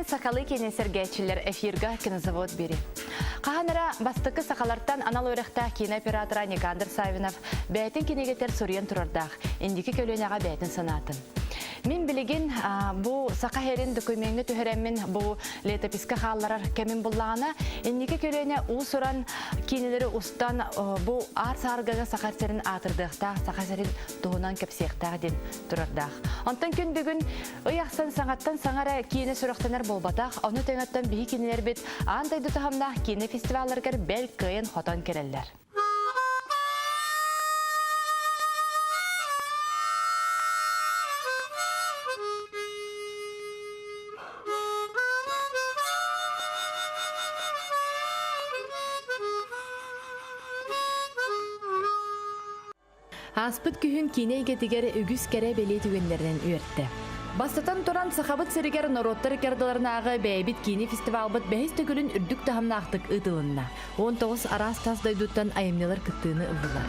сахалыы киинэ сэргээччилэр эфирга кинозавод бири. Хаһан эрэ бастакы сахалартан анал үөрэхтээх киинэ оператора Никандр Савинов бэйэтин кинигэтэр суруйан турардаах, индики көлүөнэҕэ бэйэтин санаатын. Мин билигин бу саха һэрин докумеҥҥа түһэрэммин бу летописка хаалларар кэмим буллаҕына, инники көлүөнэ уус-уран киинэлэри устан бу аар сааргага саха сирин аатырдыахтаах, саха сирин туһунан кэпсиэхтээх диэн турардаах. Онтон күн бүгүн ый ахсын саҥаттан саҥа эрэ киинэ сүрэхтэнэр буолбатах, ону тэҥэттэн биһи кинилэрбит аан дойду таһымнаах киинэ фестивалларыгар бэл кыайан-хотон кэлэллэр. Ааспыт күһүн киинэ эйгэтигэр үгүс кэрэ бэлиэ түгэннэринэн үөртэ. Бастатан туран, Сахабыт сиригэр норуоттар ыккардыларынааҕы бэйэбит киинэ фестивалбыт бэһис төгүлүн үрдүк таһымнаахтык ыытылынна. 19 араас тас дойдуттан айымньылар кыттыыны ыллылар.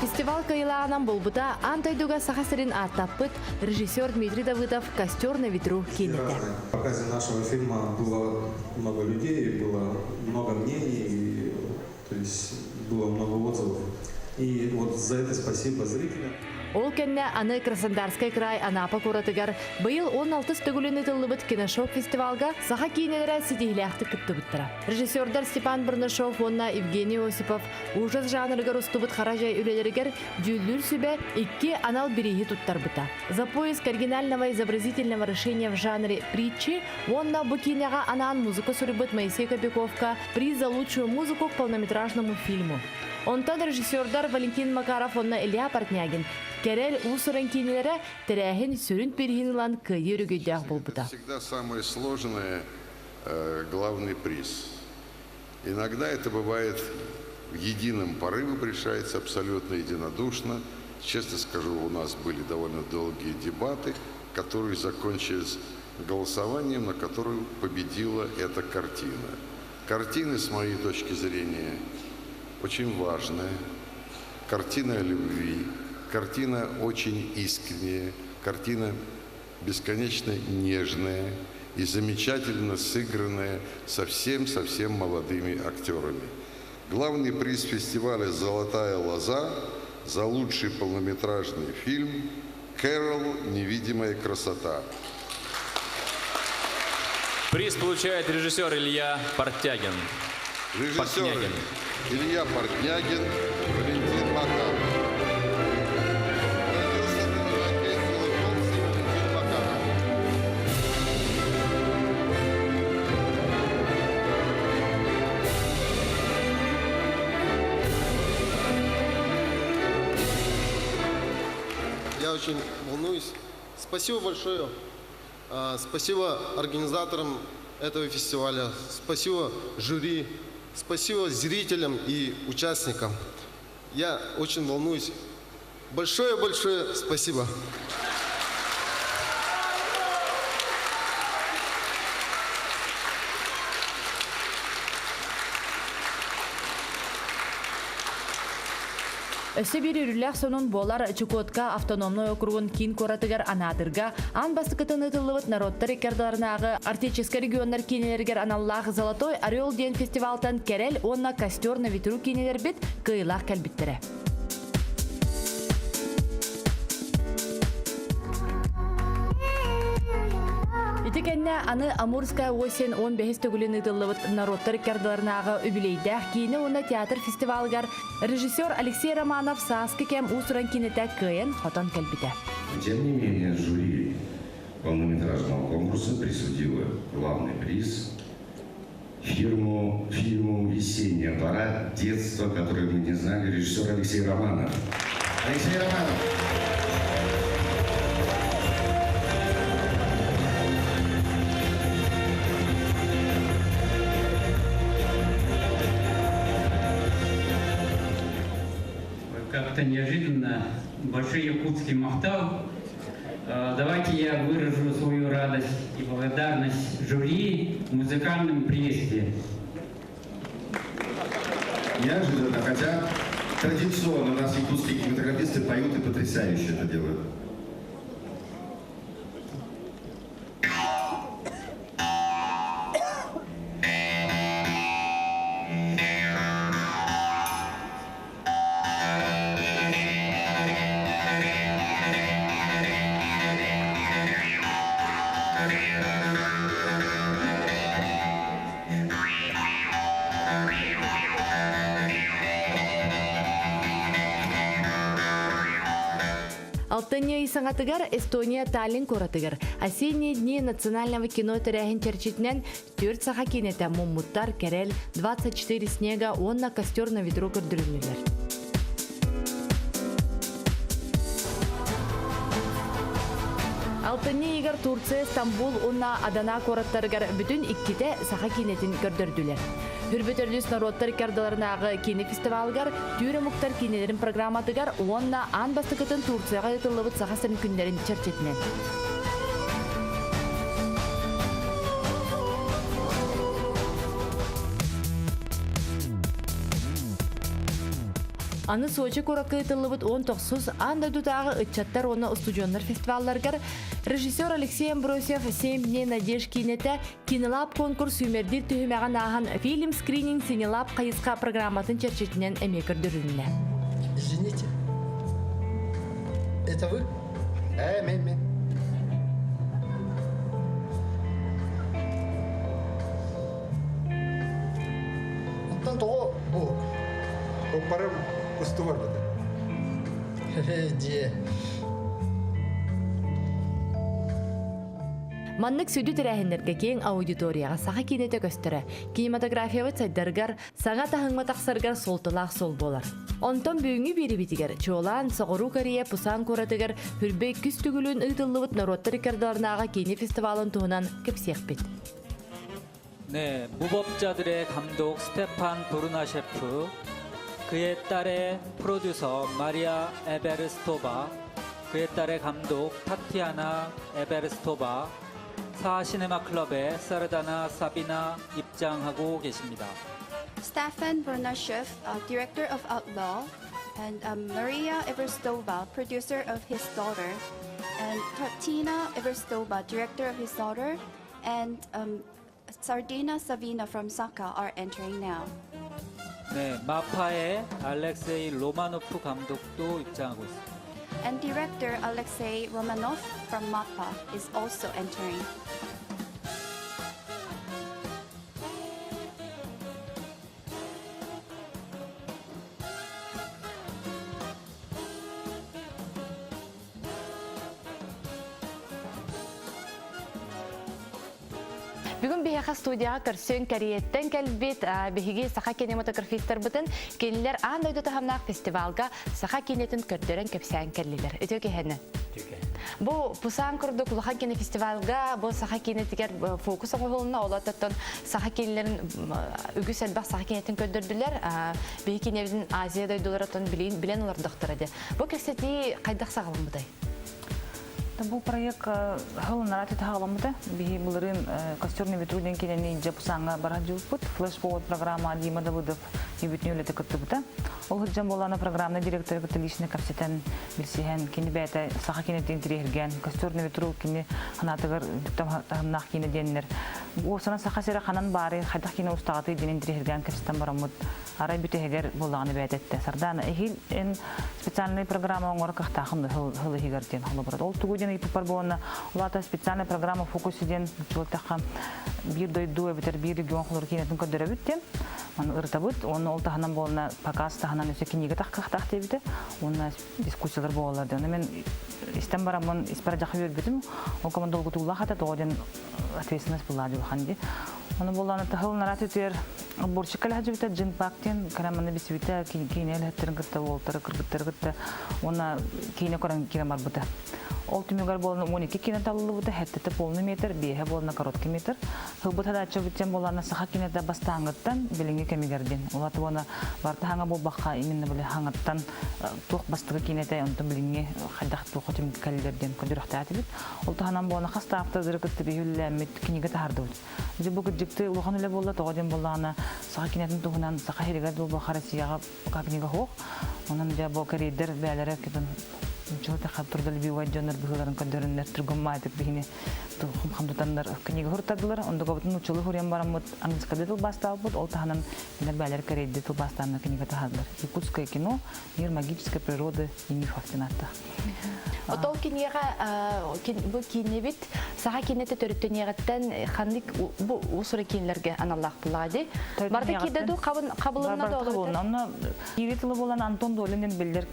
Фестивал кыайыылааҕынан буолбута аан дойдуга Саха сирин ааттаппыт режиссер Дмитрий Давыдов «Костер на ветру» киинэтэ. В показе нашего фильма было много людей, было много мнений, и, то есть было много отзывов. И вот за это спасибо зрителям. Ол кэннэ аны Краснодарскай край Анапа куоратыгар быйыл 16 төгүлүн ыытыллыбыт киношок фестивалга саха киинэлэрэ ситиһиилээхтик кыттыбыттара. Режиссердар Степан Бурнашов уонна Евгений Осипов ужас жанрыгар устубут хара дьай үлэлэригэр дьүүллүүр сүбэ икки анал бирииһи туттарбыта. За поиск оригинального изобразительного решения в жанре притчи уонна бу киинэҕэ анаан музыка суруйбут Моисей Кобяковка приз за лучшую музыку к полнометражному фильму. Онтон режиссердар Валентин Макаров уонна Илья Портнягин Кэрэл уус-уран киинэлэрэ тэрээһин сүрүн бирииһин ылан кыайыы өрөгөйдөөх буолбута. Всегда самое сложное главный приз. Иногда это бывает в едином порыве решается абсолютно единодушно. Честно скажу, у нас были довольно долгие дебаты, которые закончились голосованием, на котором победила эта картина. Картина, с моей точки зрения, очень важная. Картина о любви, картина очень искренняя, картина бесконечно нежная и замечательно сыгранная совсем-совсем молодыми актерами. Главный приз фестиваля «Золотая лоза» за лучший полнометражный фильм «Кэрол. Невидимая красота». Приз получает режиссер Илья Портнягин. Режиссеры Портнягин. Илья Портнягин, Валентин Макаров. Продюсер Европейского Валентин Макаров. Я очень волнуюсь. Спасибо большое. Спасибо организаторам этого фестиваля. Спасибо жюри. Спасибо зрителям и участникам. Я очень волнуюсь. Большое-большое спасибо. Өссө биир үөрүүлээх сонун буолар Чукотка автономнай округун киин куоратыгар Анаадырга аан бастакытын ыытыллыбыт норуоттар иккардыларынааҕы арктическай регионнар киинэлэригэр аналлаах «Золотой орел» диэн фестивалтан Кэрэл уонна «Костер на ветру» киинэлэрбит кыайыылаах кэлбиттэрэ. Ити кэннэ аны Амурская осень 15 төгүлүн ыытыллыбыт норуоттар иккардыларынааҕы үбүлүөйдээх киинэ уонна театр фестивалыгар режиссер Алексей Романов сааскы кэм уус-уран киинэтэ кыайан-хотон кэлбитэ. Тем не менее, жюри полнометражного конкурса присудило главный приз фильму «Весенняя пора. Детство, которое мы не знали», режиссер Алексей Романов. Алексей Романов! Как-то неожиданно большой якутский махтал. Давайте я выражу свою радость и благодарность жюри музыкальным приветствием. Неожиданно, хотя традиционно у нас якутские кинематографисты поют и потрясающе это делают. Алтынньы ый саҥатыгар Эстония Таллин куоратыгар «Осенние дни национального кино» тэрээһин чэрчитинэн түөрт саха киинэтэ «Муммуттар», «Кэрэл», «24 снега» уонна «Костер на ветру» көрдөрүллүлэр. Алтынньы ыйыгар Турция, Стамбул уонна Адана куораттарыгар бүтүн иккитэ саха киинэтин көрдөрдүлэр. Хүрбүт норуоттар иккардыларынааҕы киинэ фестивалыгар түүр омуктар киинэлэрин программатыгар уонна аан бастакытын Турцияҕа ыытыллыбыт Саха сирин күннэрин чэрчитинэн. Аны Сочи куоракка ыытыллыбыт 19 аан дойдутааҕы ыччаттар уонна устудьуоннар фестивалларыгар режиссер Алексей Амбросьев «Семь дней надежд» киинэтэ Кинолаб конкурс сүүмэрдиир түһүмэҕин ааһан фильм скрининг Синелаб хайысха программатын чэрчитинэн эмиэ көрдөрүлүннэ. Извините, это вы? Э, мен, мен. Оттон тоҕо бу? Барым кусту барбыта. Дьиэ. Маннык сүдү тэрээһиннэргэ киэҥ аудиторияҕа саха киинэтэ көстөрө, кинематографиябыт сайдарыгар, саҥа таһымҥа тахсарыгар суолталаах суол буолар. Онтон бүгүҥҥү биэрибитигэр чуолаан Соҕуруу Корея Пусан куоратыгар Хүрбэй күс түгүлүн ыытыллыбыт норуоттар иккардыларынааҕы киинэ фестивалын туһунан кэпсиэхпит. 네, 무법자들의 감독 스테판 도르나셰프, 그의 딸의 프로듀서 마리아 에베르스토바, 그의 딸의 감독 타티아나 에베르스토바, 사하 시네마 클럽의 사르다나 사비나 입장하고 계십니다. Stefan Burnashev, director of Outlaw, and Maria Everstova, producer of His Daughter, and Tatina Everstova, director of His Daughter, and Sardina Savina from Saka are entering now. 네, 마파의 알렉세이 로마노프 감독도 입장하고 있습니다. And director Alexei Romanov from MAPA is also entering. Бүгүн биһиэхэ студияҕа көрсөн Кореяттан кэлбит биһиги саха кинематографистарбытын кинилэр аан дойду таһымнаах фестивалга саха киинэтин көрдөрөн кэпсээн кэллилэр. Үтүө киһини. Бу Пусан курдук улахан кине фестивалга бу саха киинэтигэр фокус оҥоһулунна олоттон саха киинэлэрин үгүс элбэх саха киинэтин көрдөрдүлэр. Биһи киинэбитин Азия дойдуларыттан билэн олордохторо де. Бу кэпсэтии хайдах саҕаламмытай? Бу проект хылынара тутаҕаламмыта. Биһи былырыын Костер на ветру диэн киинэни илдьэ Пусаҥҥа бара сылдьыбыппыт. Флеш-повод программа Дима Давыдов дебютный үлэтэ кыттыбыта. Ол сылдьан буоллаҕына программнай директоры кытта лично кэпсэтэн, билсиһэн, кини бэйэтэ саха киинэтин интириэһиргээн, Костер на ветру кини санаатыгар таһымнаах киинэ диэннэр. Уопсанан Саха сирэ ханан баарый, хайдах киинэ устаҕатый диэн интириэһиргээн кэпсэтэн бараммыт. Арай бүтэһигэр буоллаҕына бэйэтэ эттэ. Сардаана, эһиил эн специальный программа оҥоро кыахтаахын сыл иһигэр диэн холобура. Ол тугу диэн ыйыппыппар буолна, ол аата специальная программа фокусе диэн чуолтахха биир дойду эбэтэр биир регион холобур киинэтин көрдөрөбүт диэн. Аны ырытабыт. Уонна ол таһынан буолна показ таһынан өссө кинигэ тахкахтаах диэбитэ. Уонна дискуссиялар буолалар диэн. Мен истэн бараммын испэр дьаха үөрбүтүм. Ол команда долгутуулаах этэ тоҕо диэн ответственность буллаа дьулахан ди. Оны буоллаана тахыл нарат үтүөр Борчик кэлэһдьибитэ Джин Пак диэн кэлэн манна билсибитэ киинэ үлэһиттэрин кытта уолтары кыргыттары кытта уонна киинэ көрөн киирэн барбыта. Ол түмүгэр буолан 12 киинэ талыллыбыта, хэттэтэ полный метр, биэһэ буолана короткий метр. Ылбыт хадааччыбыт диэн буолана саха киинэтэ бастааҥҥыттан билиҥҥи кэмигэр диэн. Улата уонна барыта хаҥа буолбахха именно били хаҥаттан туох бастакы киинэтэ онтон билиҥҥи хайдах туохха түмүк кэллэр диэн көрдөрүөхтээтибит. Ол таһынан буолана хас да автордары кытта биһи үлэлээммит кинигэ таһардыбыт. Дьэ бу кырдьыкты улахан үлэ буолла, тоҕо диэн буоллаҕына саха кинэтин туһунан саха сиригэр дуу Россияҕа книга суох. Онон дьэ бу кэриэйдэр бээлэрэ кытын чуо трудолюбивай дьоннор быһыыларын көрдөрүннэр тургуммаатык биһини хамтутаннар книга хуртардылар. Ондугабытын нууччалыы хуруйан бараммыт английскайда тылбаастаабыт. Ол таһынан кинилэр бээлэр кэриэйди тылбаастааннар книга таһардылар. Якутское кино мир магической природы и мифов диэн ааттаах. Отол киниэхэ бу киинэбит саха киинэтэ төрүттэниэҕиттэн ханнык бу уусура киинлэргэ аналлаах буллаҕа дии. Барыта киирдэ дуу хабылынна да олорбут. Онно киири тылы буолан Антон Долин биллэр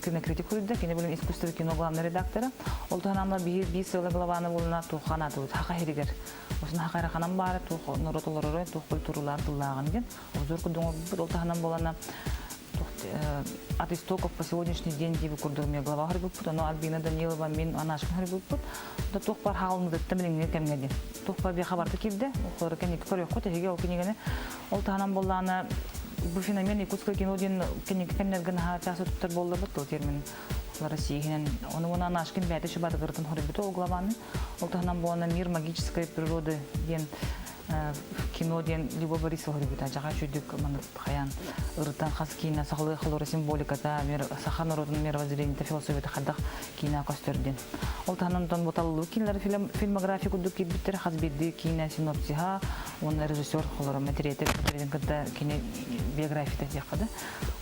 кинокритик хуруйда, кини билин искусство кино главный редактора. Ол туһанамла биир биир сыала главаны буолуна туоххан атыбыт хаха хиригер. Осын хаха эраханан баары туох норуот олоророй туох культуралаан тыллааҕын диэн. Обзор курдук ол таһынан буолана от истоков по сегодняшний день диби курдук мне глава харбыппыт, ону Альбина Данилова мин анашкын харбыппыт. Да туох бар хаалыныдытта билиҥҥи кэмҥэ диэн. Туох бар биэхэ барда киирдэ, олору кэнники көрүөххүт эһиги ол кинигэни. Ол таһынан буоллаана бу феномен якутское кино диэн кэнники кэмнэргэ наһаа чаас туттар буолларбыт ол термин Россиянан. Ону уна Анашкин бэйэтэ шыбатыгырытын хоруйбута ол главаны. Ол таһынан буолана мир магической природы диэн кино диэн Любовь Борисова хоруйбута. Жаха чүйдүк маны хайаан ырытан хас киинэ сахалыы холоро символиката, саха норуотун мировоззрениета, философията хайдах киинэ көстөр диэн. Ол таһынан онтон буталлыы кинилэр фильмография курдук киирбиттэр хас биирдии киинэ синопсиһа уонна режиссер холоро мэтириэтэ мэтириэтин кытта кини биографията диэххэ да.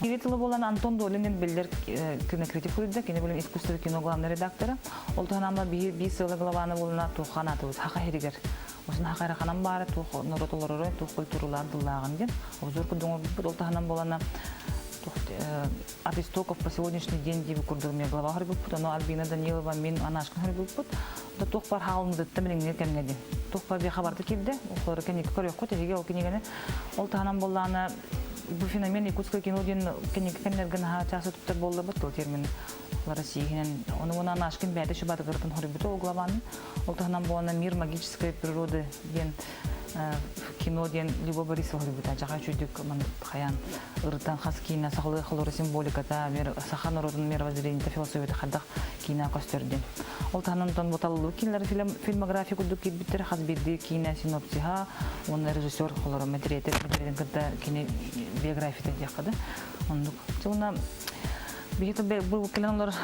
Кири тылы буолан Антон Долин биллэр кинокритик суруйда, кини билин искусство кино главный редактора. Ол туһанамла биир биир сыала главаны буолуна туоххан атыбыт хаха хиригер. Осын хаха эраханан баары туох норуот олоророй туох культуралаан тыллааҕын диэн. Обзор курдук ол таһынан буолана от истоков по сегодняшний день диби курдук мне глава харбыппыт, ону Альбина Данилова мин анашкын харбыппыт. Да туох бар хаалыныдытта билиҥҥи кэмҥэ диэн. Туох бар биэхэ барда киирдэ, олору кэнники көрүөххүт эһиги ол кинигэни. Ол таһынан буоллаана бу феномен якутское кино диэн кэнники кэмнэргэ наһаа чаас туттар буолларбыт ол термин Россиянан. Ону уна Анашкин бэйэтэ шыбатыгырытын хоруйбута ол главаны. Ол таһынан буолана мир магической природы диэн кино диэн Любовь Борисова хоруйбута. Жаха чүйдүк хайаан ырытан хас киинэ сахалыы холоро символиката, саха норуотун мировоззрениета, философията хайдах киинэ көстөр диэн. Ол таһынан онтон буталлыы кинилэр фильмография курдук киирбиттэр хас биирдии киинэ синопсиһа уонна режиссер холоро мэтириэтэ мэтириэтин кытта кини биографията диэххэ да. Оннук. Уонна биһи бу кэлэн олор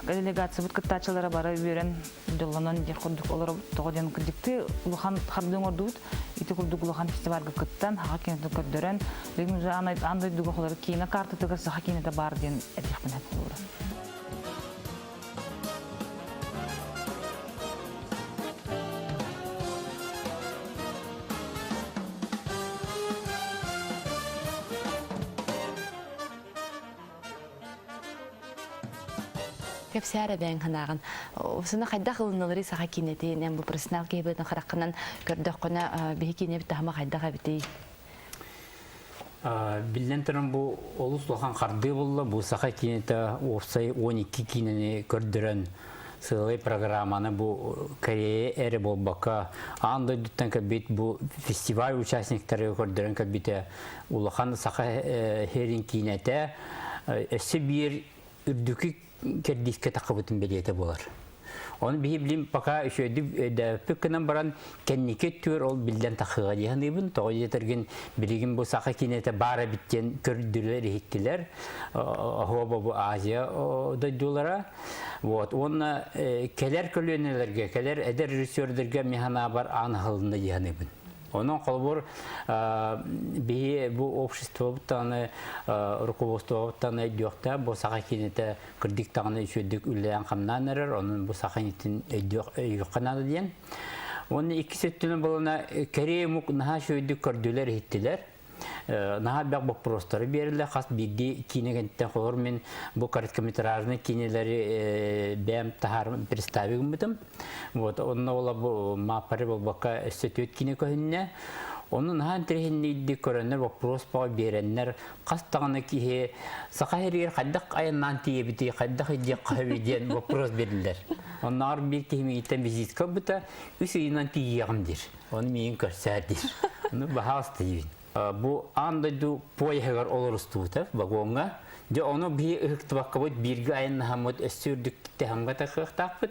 делегациябыт кыттааччылара бары үөрэн дьоллонон диэх курдук олоробут. Тоҕо диэн кырдьыкты улахан хардыы оҥордубут. Ити курдук улахан фестивальга кыттан, саха кинотун көрдөрөн, билигин уже аан дойдуга холору киинэ картатыгар саха киинэтэ баар диэн этиэхпин сөп буолуо. Кэпсээр эбээн ханаҕын. Усуна хайдах ылынылары саха киинэтин, эн бу профессионал киһи хараххынан көрдөххүнэ биһи киинэбит таһыма хайдах эбитий? Биллэн туран бу олус улахан хардыы булла. Бу саха киинэтэ уопсай 12 киинэни көрдөрөн сыалай программаны бу Корея эрэ буолбакка аан дойдуттан кэлбит бу фестиваль участниктары көрдөрөн кэлбитэ улахан саха херин киинэтэ өссө биир үрдүкү кэрдиискэ таххыбытын бэлиэтэ буолар. Оны биһи билим пока үчүгэйдик өйдөөбүппүт гынан баран кэнники өттүгэр ол биллэн тахыга дии саныыбын. Тоҕо диэтэргин билигин бу саха киинэтэ баар эбит диэн көрдүлэр, иһиттилэр. Оһуоба бу Азия дойдулара. Вот. Уонна кэлэр көлүөнэлэргэ, кэлэр эдэр режиссердэргэ мин санаабар аан аһылынна дии саныыбын. Онон холобур биһи бу обществобут даҕаны руководствобут даҕаны өйдүөхтээх бу саха киинэтэ кырдьык даҕаны үчүгэйдик үлэлээн-хамнаан эрэр, онон бу саха киинэтин өйдүөх өйүөххэ наада диэн. Уонна иккис өттүнэн буолана кэриэй омук наһаа үчүгэйдик көрдүлэр, иһиттилэр. Наһаа элбэх боппуруостары биэрэллэр. Хас биирдии киинэ кэнниттэн холобур мин бу короткометражный киинэлэри бэйэм таһаар представи гыммытым. Вот, онно ола бу мааппары болбакка өссө түөрт киинэ көһүннэ. Ону наһаа интэриэһиннийдик көрөннөр вопрос баҕа биэрэннэр хас даҕаны киһи саха сиригэр хайдах айаннаан тиийэбитий, хайдах илдьиэххэ сөбүй диэн вопрос берилэр. Оннооҕор биир киһи миигиттэн визитка ылбыта, үс ыйынан тиийиэҕим диир. Ону миигин көрсөөр диир. Ону баһаалыста диибин. Бу аан дойду поеһыгар олорустубута вагоҥҥа. Дьэ ону биһи ыһыктыбаккабыт бииргэ айаннаһаммыт өссө үрдүк таһымҥа тахыахтаахпыт.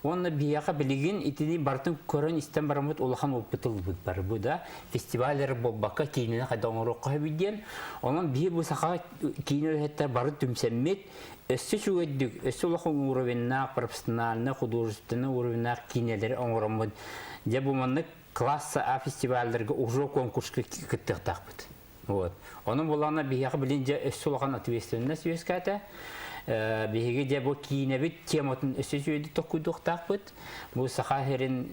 Уонна биһиэхэ билигин итини барытын көрөн-истэн бараммыт улахан опыт ылбыт бар бу да фестиваль эрэ буолбакка киинэни хайдах оҥоруохха сөбүй диэн. Онон биһи бу саха киинэ үлэһиттэр бары түмсэммит өссө үчүгэйдик, өссө улахан уровеннаах, профессиональнай, художественнай уровеннаах киинэлэри оҥороммут дьэ бу маннык класс А фестивалларга уже конкурска кыттыахтаахпыт. Вот. Онон булаана биһиэхэ билин дьэ өссө улахан ответственность үөскээтэ. Биһиги дьэ бу киинэбит тематын өссө үчүгэйдик толкуйдуохтаахпыт. Бу саха сирин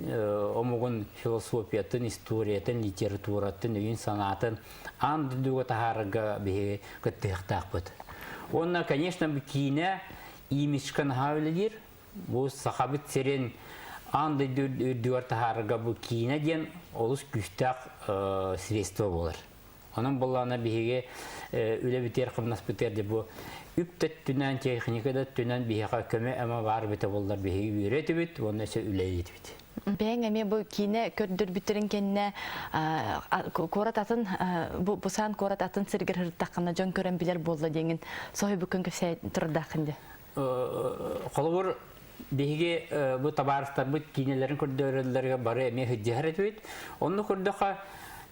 омугун философиятын, историятын, литературатын, өйүн-санаатын аан дойдуга таһаарарга биһиги кыттыһыахтаахпыт. Уонна, конечно, бу киинэ имиджка наһаа үлэлиир. Бу Сахабыт сирин аан дойду үрдүгэр таһаарарга бу киинэ диэн олус күүстээх средство буолар. Онон буоллаҕына биһиги үлэбитигэр-хамнаспытыгар дьэ бу үп да өттүнэн, техника да өттүнэн биһиэхэ көмө-ама баар эбитэ буоллар биһиги үөрэ этибит уонна өссө үлэлиэ этибит. Бэйэҥ эмиэ бу киинэ көрдөрбүттэрин кэннэ куорат атын бу Пусан куорат атын сиригэр сырыттаххына дьон көрөн билэр буолла диэҥин соһуйбуккун кэпсээ турдааххын дии. Холобур, биһиги бу табаарыстарбыт киинэлэрин көрдөрөллөрүгэр бары эмиэ сылдьыһар этибит. Онно көрдөххө,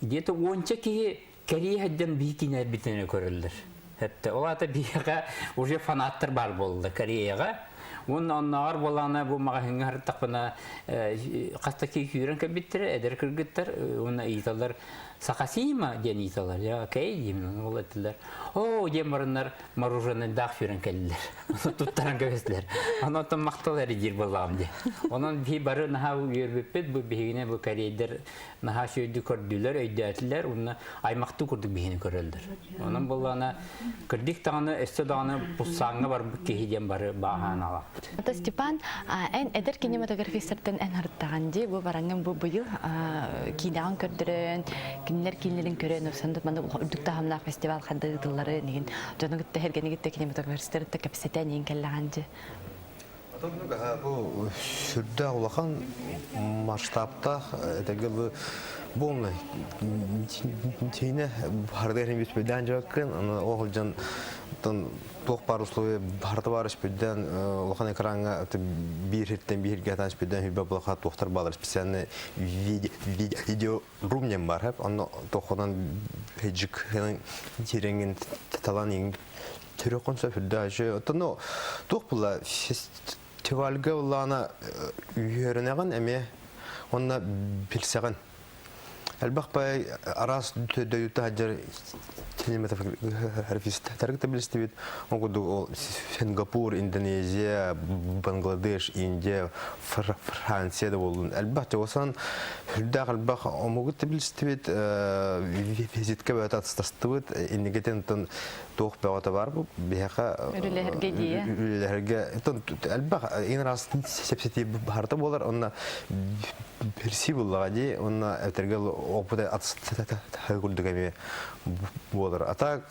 где-то уонча киһи кэрийэ сылдьан биһи киинэлэрбитин эрэ көрөллөр. Хэттэ ол аата биһиэхэ уже фанаттар баар буолла Кореяҕа. Уонна оннооҕор буолаана бу маҕаһыыҥҥа сырыттахпына хас да киһи күүрэн кэлбиттэрэ, эдэр кыргыттар уонна ыйыталлар Сахасима диэн ыйыталлар. Я окей диим, ол этилэр. Оо диэн бараннар мороженыйдаах сүүрэн кэллилэр. Туттаран кэбистилэр. Онон махтал эрэ диир буоллаҕым дии. Онон биһи бары наһаа үөрбүппүт, бу биһигини бу корейдэр наһаа сүөдү көрдүлэр, өйдөөтүлэр уонна аймахтыы курдук биһини көрөллөр. Онон буоллаҕына кырдьык даҕаны өссө даҕаны Пусааҥҥа барбыт киһи диэн бары бааһаан аҕалаппыт. Ата Степан, эн эдэр кинематографистартан эн ырыттаҕын дии, бу бараҥҥын бу быйыл киинэҕин көрдөрөн, кинилэр киинэлэрин көрөн, ыксанды маннык үрдүк таһымнаах фестиваль ханна ыытылларын иһин дьону кытта эргэни кытта кинематографистары кытта кэпсэтэн иһин кэллэҕин дии. Бу сүрдээх улахан масштабтаах этэргэ дылы буолна киинэ бардыгар иһин бүспүрдээн дьыбаккын аны ол сылдьан туох баар условия барыта баар испүрдээн улахан экраҥҥа биир сиртэн бииргэ атаан испүрдээн хүлбэ булаха туохтар баалар специальный видео рум диэн баар хэп онно туоххунан хеджик тирэҥин талан иҥ төрөхөн сөп үрдээчи оттон туох була фестивальга улаана үөрэнэҕин эмиэ уонна билсэҕин Элбэх бай араас дойдута сылдьар кинематографистары кытта билистибит. Ол курдук ол Сингапур, Индонезия, Бангладеш, Индия, Франция да буоллун. Элбэх дьоҕусан үрдээх элбэх омугу да билистибит, визитка бөҕөтө атастастыбыт. Инникитин туох бөҕөтө бар бу биһиэхэ Үлэлэһэргэ дии. Үлэлэһэргэ элбэх ин раз сэпсэтии барыта буолар онно перси буллаҕа дии уонна этэргэ опыт курдук эмиэ буолар а так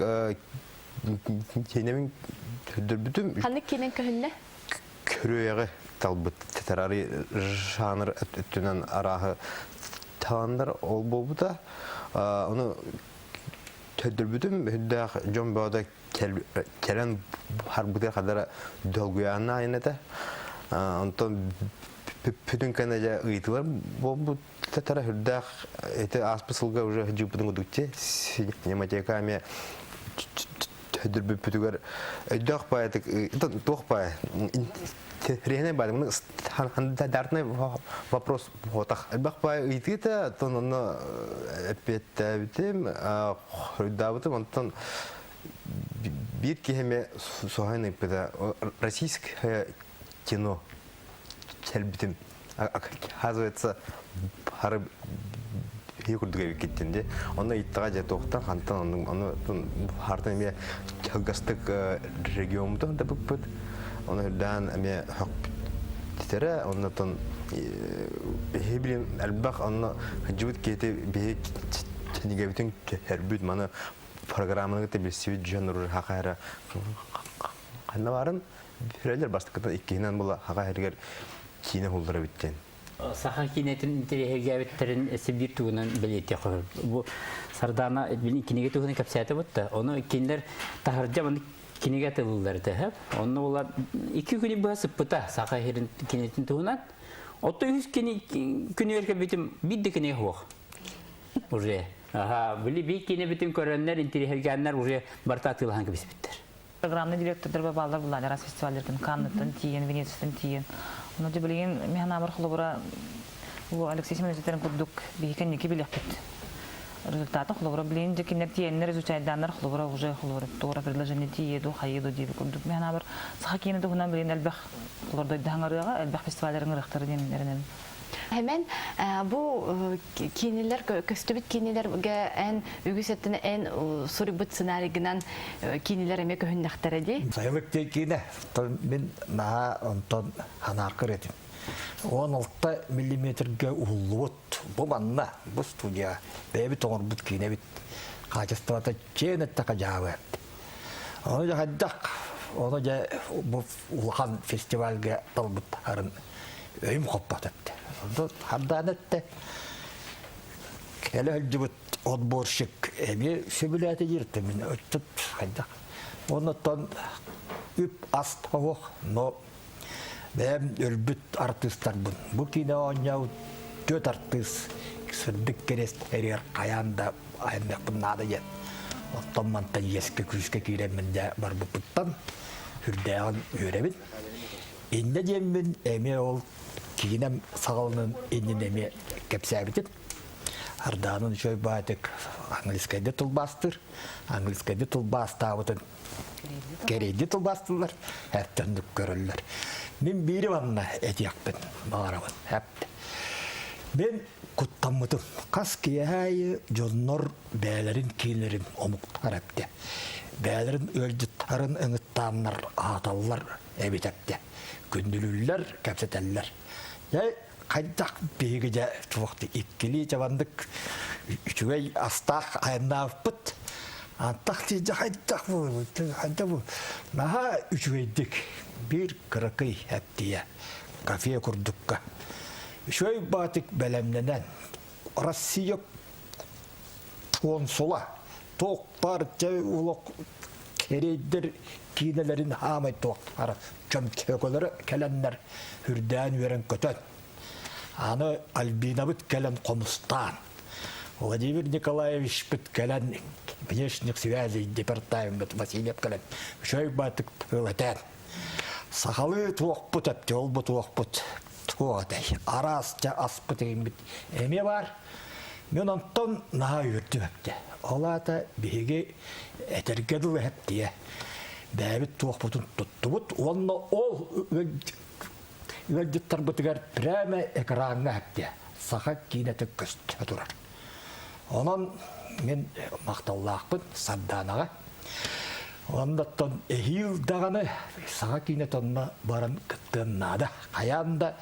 киинэбин көрдөрбүтүм Ханнык киинэн көһүннэ? Көрүөҕү талбыт тетарари жанр өттүнэн арааһы таландар ол буолбута ону Төдөрбүтүм үрдээх дьон бөҕөтө кэлэн барбытыгар хадара долгуйаанна айан этэ. Онтон бүтүн кэнэ дьэ ыйытыылар буолбут тара үрдээх ити ааспыт сылга уже дьыыппытын курдук синематека эмиэ төдөрбүппүтүгэр өйдөөх баайытык туох баай Интэриэһинэй баай стандартный вопрос буотах. Элбэх баай ыйытыыта, оттон онно эппиэттээбитим, хоруйдаабытым, онтон биир киһи эмиэ соһуйан ыйыппыта. Российское кино кэлбитим. Оказывается, бары биһи курдук эбиккиттин дии. Онно ыйыттаҕа дьэ туохтан хантан ону хартан эмиэ кылгастык региоммутун да быппыт. Ону үрдээн эмиэ хөхпүттэрэ. Оннотон биһи билим элбэх онно сылдьыбыт киһити биһи кинигэбитин көрбүт маны программаны кытта билсибит дьон уже хаха эрэ ханна баарын Үрэллэр бастакытын иккиһинэн була хаха эригэр киинэ уһуллара бүттэн. Саха киинэтин интэриэһиргээбиттэрин сибиир туһунан бэлиэтиэх Бу Сардаана кинигэ туһунан кэпсээтэ бутта. Ону кинилэр таһырдьа маны Кинигэ тылыллар этэ. Онно була икки күнү быһа сыппыта саха сирин кинитин туһунан. Отто үһүс кини күнүгэр кэлбитим биир да кинигэ суох. Уже. Аха, били биир кинибитин көрөннөр, интириэһиргээннэр уже барыта атыылаһан кэбиспиттэр. Программный директордар бааллар буллаан араас фестиваллардан Канныттан тиийэн, Венецияттан тиийэн. Ону дьэ билигин мин анаабар холобура бу Алексей Семенович этэрин курдук биһи кэнники билиэхпит результаты холобура билигин дьэ кинилэр тиийэннэр изучайдааннар холобура уже холобура туора предложение тиийиэ дуу хайыы дуу диэби курдук мин анаабар саха киинэ туһунан билигин элбэх холор дойдуһаҥарыаҕа элбэх фестиваллар ыҥырыахтара диэн эрэнэбин. Хэмэн бу киинилэр көстүбүт киинилэргэ эн үгүс өттүнэ эн суруйбут сценарийгынан киинилэр эмиэ көһүннэхтэрэ дии. Сайылык диэн киинэ. Мин наһаа онтон ханааркыр этим. 16 миллиметргэ уһуллубут бу манна, бу студия бэйэбит оҥорбут киинэбит хаачыстыбата чиэн эттэхэ дьаабы. Ону дьэ хайдах, ону дьэ бу улахан фестивальга талбыттарын өйүм хоппот этте. Хардаан этте. Кэлэ сылдьыбыт отборщик эмиэ сөбүлээтэ диир мин өттүт хайдах. Оннуттан үп ас оһох, но бэйэм өлбүт артыыстарбын. Бу киинэ оонньообут түөрт артыыс сырдык кэриэс эригэр хайаан да айанныахпын наада диэн. Оттон мантан иэскэ күүскэ киирэммин дьэ барбыппыттан сүрдээҕин үөрэбин. Иннэ диэммин эмиэ ол киинэм саҕаланын иннинэ эмиэ кэпсээбитим. Ардаанын үчүгэй баайтык английскайды тылбаастыыр. Английскайды тылбаастаабытын кэриэйди тылбаастыыллар, эптэнник көрөллөр. Мин биири манна этиэхпин баҕарабын. Эпт. Мин куттаммытым. Хас киэһэ дьоннор бэйэлэрин киинлэрин омуктар эптэ. Бэйэлэрин ыалдьыттарын ыҥыттааннар аһаталлар эбит эптэ. Күндүлүүллэр, кэпсэтэллэр. Дьэ, хайдах биһиги дьэ туох иккилии чабандык үчүгэй астаах айаннаабыппыт. Антах тиийдэ хайдах бу, хайдах бу наһаа үчүгэйдик биир кыракый эптийэ кафе курдукка. Үчүгэй баатык бэлэмнэнэн Россия консула туох баар дьэ олох кэриэйдэр киинэлэрин хаамай туохтара чөмчөкөлөрө кэлэннэр үрдээн үөрэн көтөн аны Альбинабыт кэлэн хомустаан Владимир Николаевичпыт кэлэн внешних связей департамент Васильев кэлэн үчүгэй баатык ылатаан сахалыы туохпут эпти олбу туохпут туох этэй араас дьэ аспыт иҥмит эмиэ баар Мен онтон наһаа үөрдүм эптэ. Ол аата биһиги этэргэ дылы эптиэ. Бэйэбит туохпутун туттубут уонна ол ыалдьыттарбытыгар прямо экраҥҥа эптиэ. Саха киинэтэ көстө турар. Онон мин махталлаахпын Сардаанаҕа. Оннуттан эһиил даҕаны саха киинэтэ онно баран кыттыан наада. Хайаан да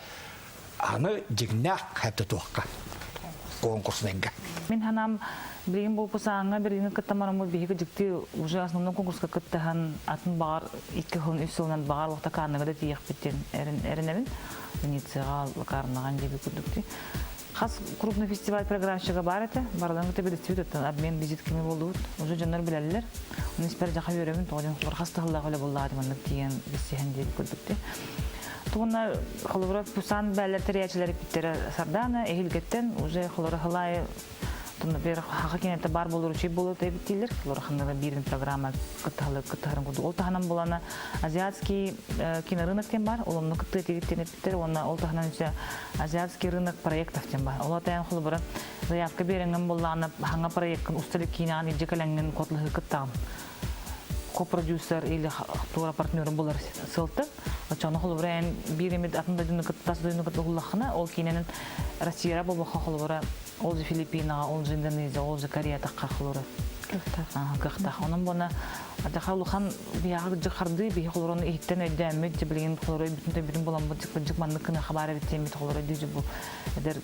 аны дьиҥнээх хэптэ конкурснайга. Мин ханаам билигин бу Пусааҥҥа Берлини кытта мараммыт биһиги дьикти уже основной конкурска кыттыһан атын баҕар икки сылын үс сылынан баҕар уохта Канныга да тиийиэхпит диэн эрэнэбин. Венецияҕа Лакарнаҕа диэби курдук дии. Хас крупный фестиваль программщига бар этэ. Барыларын кытта билистибит оттон обмен визитками буоллубут. Уже дьоннор билэллэр. Оны испэр дьаха үөрэбин тоҕо диэн хас тыһыллаах үлэ буоллаҕа маннык тиийэн билсиһэн диэбит курдук дии. Тугунна холобура Пусан бээлэр тэрийээччилэр эппиттэрэ Сардаана эһилгэттэн уже холобура хылаайы например хаха кинэтэ бар болор үчүй болор эбиттиилэр холобура ханныга биирин программа кыттыһалар кыттыһарын курдук ол таһынан булана азиатский кинорынок диэн бар ол онно кыттыы тигиттен эппиттэр уонна ол таһынан үсэ азиатский рынок проектов диэн бар ол атайан холобура заявка биэрэҥҥин буллаҕына хаҥа проекткын устали киинэҕин илдьэ кэлэҥҥин котлаһыы кыттаҕын ко-продюсер или туора партнеру булар сылты. Оччону холобура эн биир эмит атын дойдуну кытта тас дойдуну кытта уһуллаххына, ол киинэнин Россияра буолбахха холобура ол же Филиппинаҕа, ол же Индонезия, ол же Корея тахха холобура кыахтаах. Онон буона адаха улахан биһиэхэ дьык хардыы биһи холорону иһиттэн өйдөөммүт, дьэ билигин холоро өйбүтүн төйбүтүн буламмыт дьык маннык гына хабаар эбит диэммит холоро дүү бу эдэр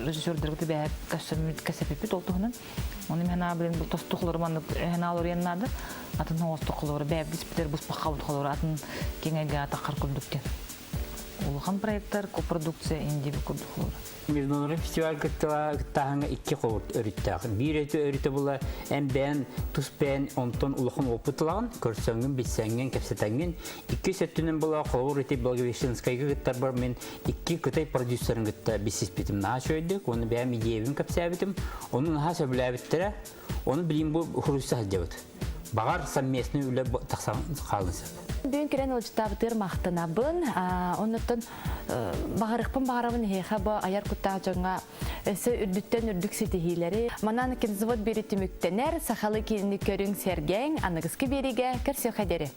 режиссердэрбит бэһэ көссөммүт кэсэпиппит ол туһунан Оны мен блин бу тосту холору маннык эһэнаал оруйан наада. Атын оҥосту холору бэйэбит испитер буспаххабыт холору атын киҥэгэ атаххар курдук диэн. Улахан проекттар копродукция инди курдук олор. Международный фестиваль кыттааһыҥҥа икки холобур өрүттээх. Биир өтө өрүтэ була эн бэйэн тус бэйэн онтон улахан опыт ылаҕын, көрсөҥҥүн, билсэҥҥин, кэпсэтэҥҥин. Иккис өттүнэн була холобур ити Благовещенскайга кыттарбар мин икки кытай продюсерын кытта билсиспитим наһаа үчүгэйдик. Уонна бэйэм идеябын кэпсээбитим. Ону наһаа сөбүлээбиттэрэ. Ону билигин бу хуруйса сылдьабыт. Баҕар совместный үлэ тахсан хаалын сөп. Бүгүн кэлэн ыалдьыттаабытыгар махтанабын. Оннуттан баҕарыахпын баҕарабын эһиэхэ бу айар куттаах дьоҥҥо өссө үрдүттэн үрдүк ситиһиилэри. Манан кинзавод биэри түмүктэнэр, сахалыы киинини көрүҥ, сэргээҥ, аныгыскы биэриигэ көрсүөххэ диэри.